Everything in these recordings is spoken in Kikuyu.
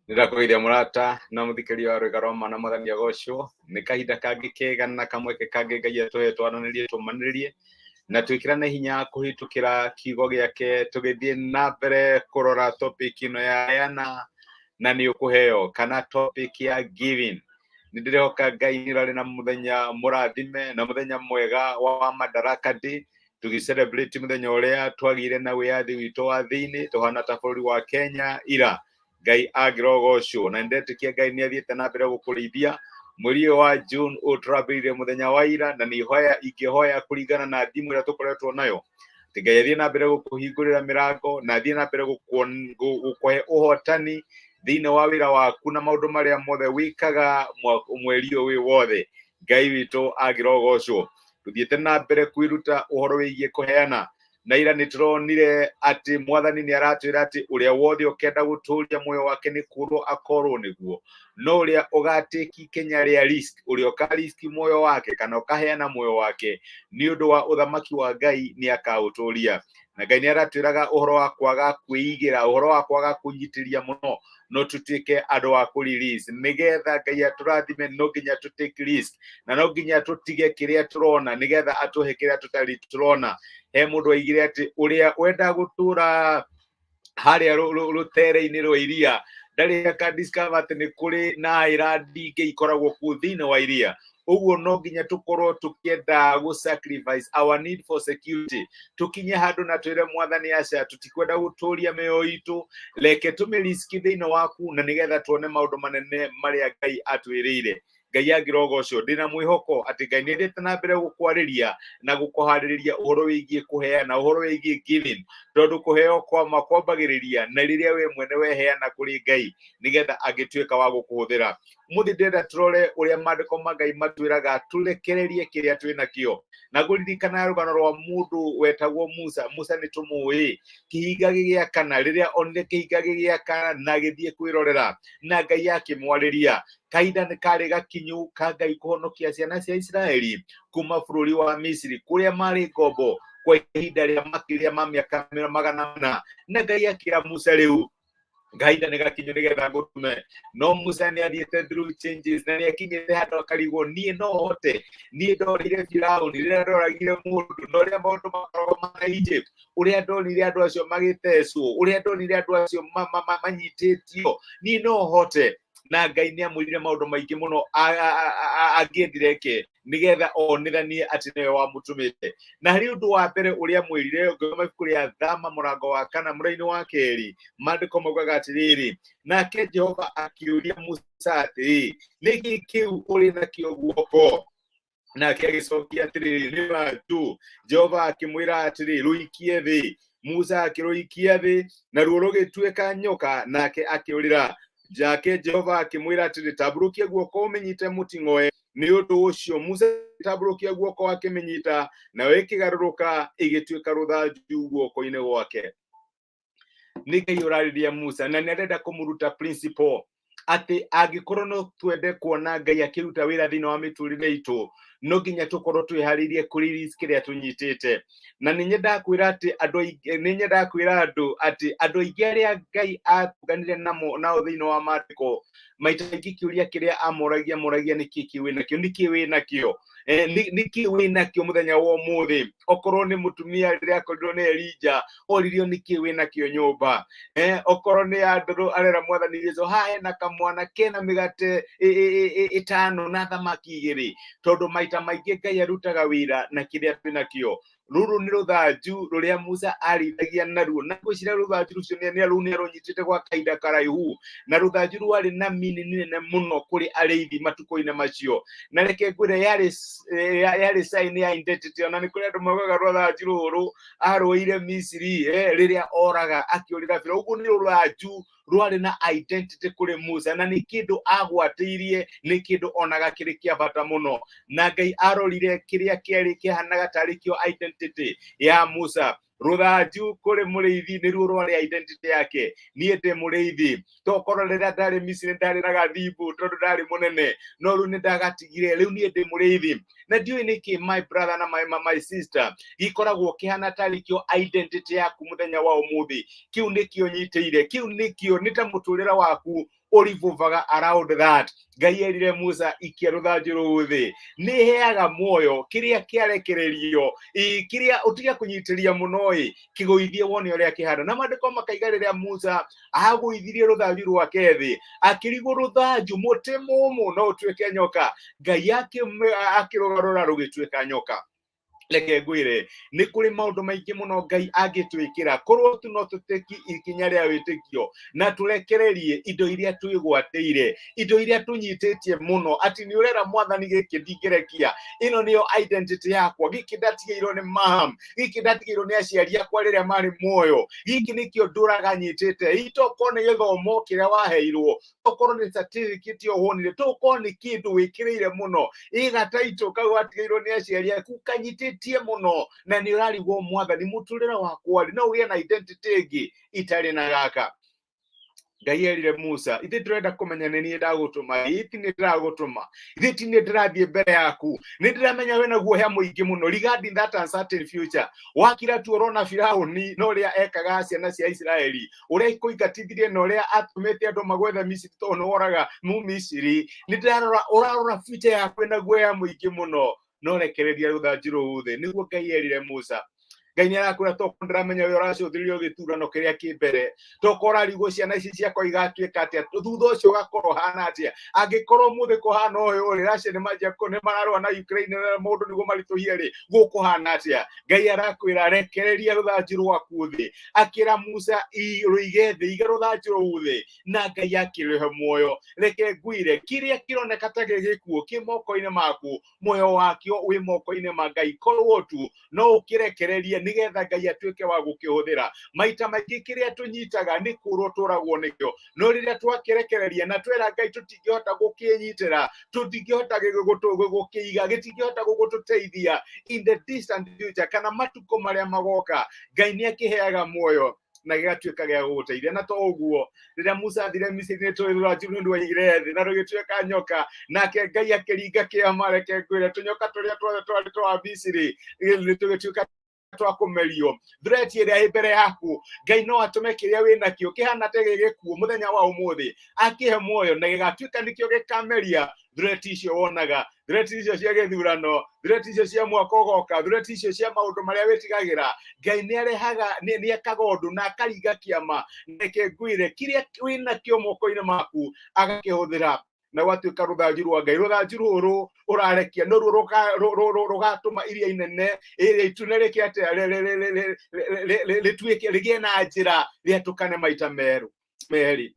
Nĩndakũgeithia mũrata na mũthikĩria wa rwĩga rwa mana mwathani agocwo. Nĩ kahinda kangĩ kega na kamweke kangĩ Ngai atũhe twaranĩrie, tũmanĩrĩrie na twĩkĩrane hinya kũhĩtũkĩra kiugo gĩake, tũgĩthiĩ na mbere kũrora topic ĩno ya heana na nĩ ũkũheo, kana topic ya giving. Nĩ ndĩrehoka Ngai nĩ ũrarĩ na mũthenya mũrathime na mũthenya mwega wa Madaraka Day, tũgĩ celebrate mũthenya ũrĩa twagĩire na wĩyathi witũ wa thĩinĩ tũhana ta bũrũri wa Kenya ira. Ngai angĩrogocwo, na nĩndetĩkia Ngai nĩ athiĩte na mbere gũkũrĩithia mweri ũyũ wa June ũyũ tũrambĩrĩirie mũthenya wa ira, na nĩ hoya ingĩhoya kũringana na thimũ ĩrĩa tũkoretwo nayo atĩ Ngai athiĩ na mbere gũkũhingũrĩra mĩrango na athiĩ na mbere gũkũhe ũhotani thĩinĩ wa wĩra waku na maũndũ marĩa mothe wĩkaga mweri ũyũ wĩ wothe. Ngai witũ angĩrogocwo. Tũthiĩte na mbere kwĩruta ũhoro wĩgiĩ kũheana, na ira nĩ tũronire atĩ mwathani nĩ aratwĩra atĩ ũrĩa wothe ũkenda gũtũria muoyo wake nĩ kũrwo akorwo nĩguo, no ũrĩa ũgatĩki kenya rĩa risk, ũrĩa ũkariski muoyo wake kana ũkaheana muoyo wake nĩ ũndũ wa ũthamaki wa Ngai nĩ akaũtũria. Na Ngai nĩ aratwĩraga ũhoro wa kwaga kwĩigĩra, ũhoro wa kwaga kũnyitĩria mũno, no tũtuĩke andũ a kũ release nĩgetha Ngai atũrathime. No nginya tũ take risk na no nginya tũtige kĩrĩa tũrona nĩgetha atũhe kĩrĩa tũtarĩ tũrona. He mũndũ aigire atĩ ũrĩa wenda gũtũra harĩa rũtere-inĩ rwa iria ndarĩ aka discover atĩ nĩ kũrĩ na island ingĩ ikoragwo kuo thĩinĩ wa iria. Ũguo no nginya tũkorwo tũkĩenda gũ sacrifice our need for security, tũkinye handũ na twĩre mwathani, aca, tũtikwenda gũtũria mĩoyo itũ, reke tũmĩriski thĩinĩ waku na nĩgetha tuone maũndũ manene marĩa Ngai atwĩrĩire. Ngai angĩrogocwo. Ndĩna mwĩhoko atĩ Ngai nĩ athiĩte na mbere gũkwarĩria na gũkũharĩrĩria ũhoro wĩgiĩ kũheana, ũhoro wĩgiĩ giving, tondũ kũheo kwama kwambagĩrĩria na rĩrĩa we mwene weheana kũrĩ Ngai nĩgetha angĩtuĩka wa gũkũhũthĩra. Mũthĩ ndĩrenda tũrore ũrĩa maandĩko ma Ngai matwĩraga tũrekererie kĩrĩa twĩ nakĩo, na ngũririkana rũgano rwa mũndũ wetagwo Musa. Musa nĩ tũmũĩ, kĩhinga gĩgĩakana, rĩrĩa onire kĩhinga gĩgĩakana na agĩthiĩ kwĩrorera na Ngai akĩmwarĩria. Kahinda nĩ karĩ gakinyu ka Ngai kũhonokia ciana cia Isiraeli kuma bũrũri wa Misiri kũrĩa marĩ ngombo kwa ihinda rĩa makĩria ma mĩaka 400, na Ngai akĩra Musa, rĩu kahinda nĩ gakinyu nĩgetha ngũtũme. No Musa nĩ athiĩte through changes na nĩ akinyĩte handũ akarigwo, niĩ no hote? Niĩ ndorĩire Firaũni rĩrĩa ndoragire mũndũ, na ũrĩa maũndũ makoragwo mana Egypt, ũrĩa ndonire andũ acio magĩtecwo, ũrĩa ndonire andũ acio manyitĩtio, niĩ no hote? Na Ngai nĩ amwĩrire maũndũ maingĩ mũno angĩendire eke nĩgetha onithanie atĩ nĩwe wamũtũmĩte. Na harĩ ũndũ wa mbere ũrĩa mwĩrire, ũngĩthoma ibuku rĩa Thama mũrango wa 4 mũraini wa 2, maandĩko maugaga atĩrĩrĩ, nake Jehova akĩũria Musa atĩrĩ, nĩkĩ kĩu ũrĩ nakĩo guoko? Nake agĩcokia atĩrĩrĩ, nĩ rũthanju. Jehova akĩmwĩra atĩrĩ, rũikie thĩ. Musa akĩrũikia thĩ, naruo rũgĩtuĩka nyoka, nake akĩũrĩra. Nake Jehova akĩmwĩra atĩrĩ, tambũrũkia guoko ũmĩnyite mũting'oe. Nĩ ũndũ ũcio Musa agĩtambũrũkia guoko akĩmĩnyita, nayo ĩkĩgarũrũka ĩgĩtuĩka rũthanju guoko-inĩ gwake. Nĩ Ngai ũrarĩria Musa na nĩ arenda kũmũruta principle atĩ angĩkorwo no twende kuona Ngai akĩruta wĩra thĩinĩ wa mĩtũrĩre itũ, no nginya tũkorwo twĩharĩirie kũ release kĩrĩa tũnyitĩte. Na nĩ nyendaga kwĩra atĩ andũ aingĩ, nĩ nyendaga kwĩra andũ atĩ andũ aingĩ arĩa Ngai atũnganire namo nao thĩinĩ wa maandĩko, maita maingĩ kĩũria kĩrĩa amoragia moragia, nĩkĩ kĩ wĩ nakĩo? Nĩkĩ wĩ nakĩo? Nĩkĩ wĩ nakĩo mũthenya wa ũmũthĩ? Okorwo nĩ mũtumia rĩrĩa akorirwo nĩ Elija, oririo, nĩkĩ wĩ nakĩo nyũmba? Okorwo nĩ Andũrũ arera mwathani Jesu, haha hena kamwana kena mĩgate 5 na thamaki 2. Tondũ maita maingĩ Ngai arutaga wĩra na kĩrĩa twĩ nakĩo. Rũrũ nĩ rũthanju rũrĩa Musa arĩithagia naruo, na ngwĩciria rũthanju rũcio nĩ rũu nĩ arũnyitĩte gwa kahinda karaihu, na rũthanju rwarĩ na meaning nene mũno kũrĩ arĩithi matukũ-inĩ macio. Na reke ngwĩre, yarĩ sign ya identity. Ona nĩ kũrĩ andũ maugaga rũthanju rũrũ arũire Misiri, rĩrĩa oraga akĩũrĩra Firaũni. Ũguo nĩ rũthanju rwarĩ na identity kũrĩ Musa, na nĩ kĩndũ agwatĩirie, nĩ kĩndũ onaga kĩrĩ kĩa bata mũno. Na Ngai arorire kĩrĩa kĩarĩ kĩhanaga tarĩ kĩo identity ya Musa. Rũthanju kũrĩ mũrĩithi nĩruo rwarĩ identity yake. Niĩ ndĩ mũrĩithi. Tokorwo rĩrĩa ndarĩ Misiri ndarĩ na gathimbu tondũ ndarĩ mũnene, no rĩu nĩ ndagatigire, rĩu niĩ ndĩ mũrĩithi. Na ndiũĩ nĩkĩ, my brother na my sister, gĩkoragwo kĩhana tarĩ kĩo identity yaku mũthenya wa ũmũthĩ. Kĩu nĩkĩo nyitĩire, kĩu nĩkĩo nĩ ta mũtũrĩre waku. Ũrivovaga around that. Ngai erire Musa, ikia rũthanju rũu thĩ, nĩ ĩheaga muoyo kĩrĩa kĩarekererio. Ĩ, kĩrĩa ũtige kũnyitĩria mũno, ĩ kĩgũithie wone ũrĩa kĩhana. Na maandĩko makaiga rĩrĩa Musa agũithirie rũthanju rwake thĩ, akĩrigwo rũthanju mũtĩ mũmũ no ũtuĩke nyoka. Ngai akĩrũgarũra rũgĩtuĩka nyoka. Reke ngwĩre, nĩ kũrĩ maũndũ maingĩ mũno Ngai angĩtwĩkĩra korwo tu no tũtĩki ikinya rĩa wĩtĩkio na tũrekererie indo iria twĩgwatĩire, indo iria tũnyitĩtie mũno, atĩ nĩ ũrera Mwathani, gĩkĩ ndingĩrekia, ĩno nĩyo identity yakwa, gĩkĩ ndatigĩirwo nĩ mam, gĩkĩ ndatigĩirwo nĩ aciari akwa rĩrĩa marĩ muoyo, gĩkĩ nĩkĩo ndũraga nyitĩte. Itokorwo nĩ gĩthomo kĩrĩa waheirwo, tokorwo nĩ certificate ĩyo wonire, tokorwo nĩ kĩndũ wĩkĩrĩire mũno, ĩgataitũ kau watigĩirwo nĩ aciari aku kanyitĩtie mũno, na nĩ ũrarigwo, Mwathani, mũtũrĩre wakwa rĩ, no ũgĩe na identity ĩngĩ itarĩ na gaka? Ngai erire Musa, ithe ndĩrenda kũmenya nĩ niĩ ndagũtũma, ĩ ti nĩ ndĩragũtũma, ithe ti nĩ ndĩrathiĩ mbere yaku. Nĩ ndĩramenya wĩna guoya mũingĩ mũno regarding that uncertain future. Wakira tu ũrona Firaũni na ũrĩa ekaga ciana cia Isiraeli, ũrĩa ikũingatithirie na ũrĩa atũmĩte andũ magwethe Misiri tondũ nĩ woraga Mũmisiri. Nĩ ndĩrarora, ũrarora future yaku ĩna guoya mũingĩ mũno, no rekereria rũthanju rũu thĩ, nĩguo Ngai erire Musa. Ngai nĩ arakwĩra, toko ndĩramenya we ũracũthĩrĩrio gĩthurano kĩrĩa kĩ mbere, toko ũrarigwo ciana ici ciakwa igatuĩka atĩa thutha ũcio, ũgakorwo hana atĩa angĩkorwo mũthĩ kũhana ũyũ rĩ, Russia nĩ manjia nĩ mararũa na Ukraine na maũndũ nĩguo maritũhie rĩ, gũkũhana atĩa? Ngai arakwĩra, rekereria rũthanju rwaku thĩ. Akĩra Musa, rũige thĩ, iga rũthanju rũu thĩ, na Ngai akĩrũhe muoyo. Reke ngwĩre, kĩrĩa kĩroneka ta gĩ gĩkuũ kĩ moko-inĩ maku, muoyo wakĩo wĩ moko-inĩ ma Ngai, korwo tu no ũkĩrekererie nĩgetha Ngai atuĩke wa gũkĩhũthĩra. Maita maingĩ kĩrĩa tũnyitaga nĩ kũrwo tũragwo nĩkĩo, no rĩrĩa twakĩrekereria na twera Ngai tũtingĩhota gũkĩnyitĩra, tũtingĩhota gũkĩiga, gĩtingĩhota gũgũtũteithia in the distant future kana matukũ marĩa magoka, Ngai nĩ akĩheaga muoyo na gĩgatuĩka gĩa gũgũteithia. Na to ũguo, rĩrĩa Musa athire Misiri, nĩ tũĩ rũthanju nĩ rwaigire thĩ na rũgĩtuĩka nyoka, nake Ngai akĩringa kĩama. Reke ngwĩre, tũnyoka tũrĩa tuothe twarĩ twa Misiri tũgĩtuĩka twa kũmerio. Threat ĩrĩa ĩ mbere yaku, Ngai no atũme kĩrĩa wĩ nakĩo kĩhana ta gĩ gĩkuũ mũthenya wa ũmũthĩ akĩhe muoyo na gĩgatuĩka nĩkĩo gĩkameria threat icio wonaga, threat icio cia gĩthurano, threat icio cia mwaka ũgoka, threat icio cia maũndũ marĩa wĩtigagĩra. Ngai nĩ arehaga, nĩ ekaga ũndũ na akaringa kĩama. Reke ngwĩre, kĩrĩa wĩ nakĩo moko-inĩ maku agakĩhũthĩra na gwatuĩka rũthanju rwa Ngai. Rũthanju rũrũ ũrarekia noruo rũgatũma iria inene, iria itune, rĩke atĩa? Rĩtuĩke rĩgĩe na njĩra rĩatũkane maita merũ merĩ.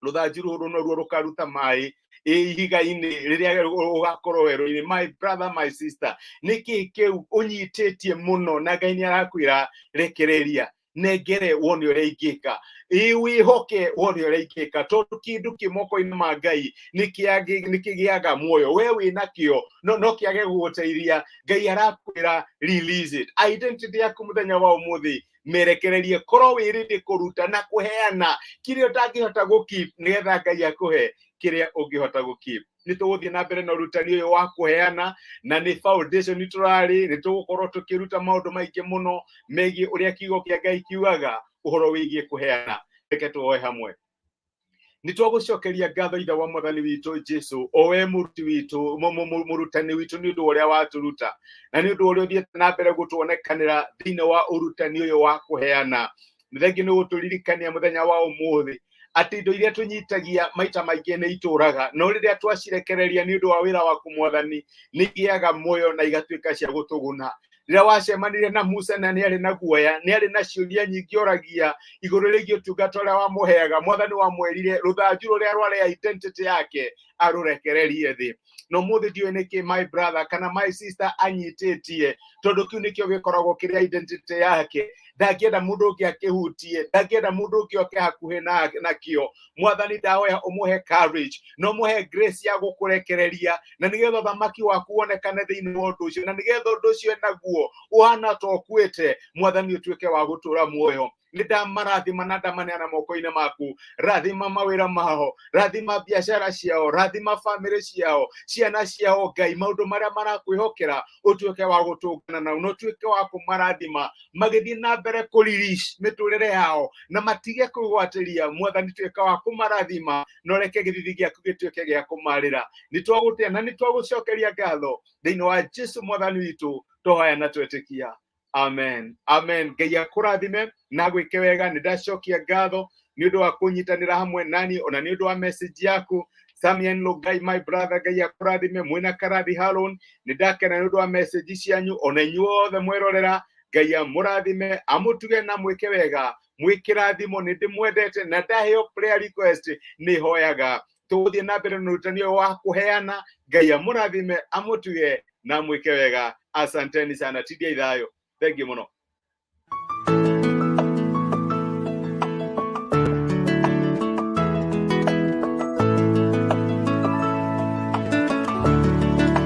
Rũthanju rũrũ noruo rũkaruta maĩ ihiga-inĩ rĩrĩa ũgakorwo werũ-inĩ. My brother, my sister, nĩkĩ kĩu ũnyitĩtie mũno na Ngai nĩ arakwĩra, rekereria, nengere wone ũrĩa ingĩka? Ĩ wĩhoke wone ũrĩa ingĩka, tondũ kĩndũ kĩ moko-inĩ ma Ngai nĩ kĩgĩaga muoyo. We wĩ nakĩo no kĩage gũgũteithia. Ngai arakwĩra, release it. Identity yaku mũthenya wa ũmũthĩ mĩrekererie, korwo wĩ ready kũruta na kũheana kĩrĩa ũtangĩhota gũkeep, nĩgetha Ngai akũhe kĩrĩa ũngĩhota gũkeep. Nĩ tũgũthiĩ na mbere na ũrutani ũyũ wa kũheana, na nĩ foundation tũrarĩ. Nĩ tũgũkorwo tũkĩruta maũndũ maingĩ mũno megiĩ ũrĩa kiugo kĩa Ngai kiugaga ũhoro wĩgiĩ kũheana. Reke tuoe hamwe. Nĩ twagũcokeria ngatho, Ithe wa Mwathani witũ Jesu, o we mũruti witũ, mũrutani witũ, nĩ ũndũ wa ũrĩa watũruta na nĩ ũndũ wa ũrĩa ũthiĩte na mbere gũtuonekanĩra thĩinĩ wa ũrutani ũyũ wa kũheana. Nĩ thengi nĩ gũtũririkania mũthenya wa ũmũthĩ atĩ indo iria tũnyitagia maita maingĩ nĩ itũraga, no rĩrĩa twacirekereria nĩ ũndũ wa wĩra waku, Mwathani, nĩ igĩaga muoyo na igatuĩka cia gũtũguna. Rĩrĩa wacemanirie na Musa na nĩ arĩ na guoya, nĩ arĩ na ciũria nyingĩ oragia igũrũ rĩgiĩ ũtungata ũrĩa wamũheaga, Mwathani, wamwĩrire rũthanju rũrĩa rwarĩ identity yake arũrekererie thĩ. No mũthĩ ndiũĩ nĩkĩ my brother kana my sister anyitĩtie, tondũ kĩu nĩkĩo gĩkoragwo kĩrĩ identity yake. Ndangĩenda mũndũ ũngĩ akĩhutie, ndangĩenda mũndũ ũngĩ oke hakuhĩ nakĩo. Mwathani, ndahoya ũmũhe courage na ũmũhe grace ya gũkũrekereria, na nĩgetha ũthamaki waku wonekane thĩinĩ wa ũndũ ũcio, na nĩgetha ũndũ ũcio naguo ũhana ta ũkuĩte, Mwathani, ũtuĩke wa gũtũra muoyo. Nĩ ndamarathima na ndamaneana moko-inĩ maku. Rathima mawĩra mao, rathima biacara ciao, rathima famĩlĩ ciao, ciana ciao, Ngai, maũndũ marĩa marakwĩhokera ũtuĩke wa gũtũngana nao na ũtuĩke wa kũmarathima magĩthiĩ na mbere kũrirish mĩtũrĩre yao na matige kwĩgwatĩria. Mwathani, tuĩka wa kũmarathima na ũreke gĩthithi gĩaku gĩtuĩke gĩa kũmarĩra. Nĩ twagũtĩa na nĩ twagũcokeria ngatho thĩinĩ wa Jesu Mwathani witũ twahoya na twetĩkia, amen, amen. Ngai akũrathime na gwĩke wega. Nĩ ndacokia ngatho nĩ ũndũ wa kũnyitanĩra hamwe nani ona nĩ ũndũ wa message yaku. Samian Lugai, my brother, Ngai akũrathime. Mwĩna Karathi Harun, nĩ ndakena nĩ ũndũ wa message cianyu. Ona inyuothe mwerorera, Ngai amũrathime, amũtuge na mwĩke wega. Mwĩkĩrathimo, nĩ ndĩmwendete na ndaheo prayer request nĩ hoyaga. Tũgũthiĩ na mbere na ũrutani ũyũ wa kũheana. Ngai amũrathime, amũtuge na mwĩke wega. Asanteni sana. Tidia ithayo, thank you mũno.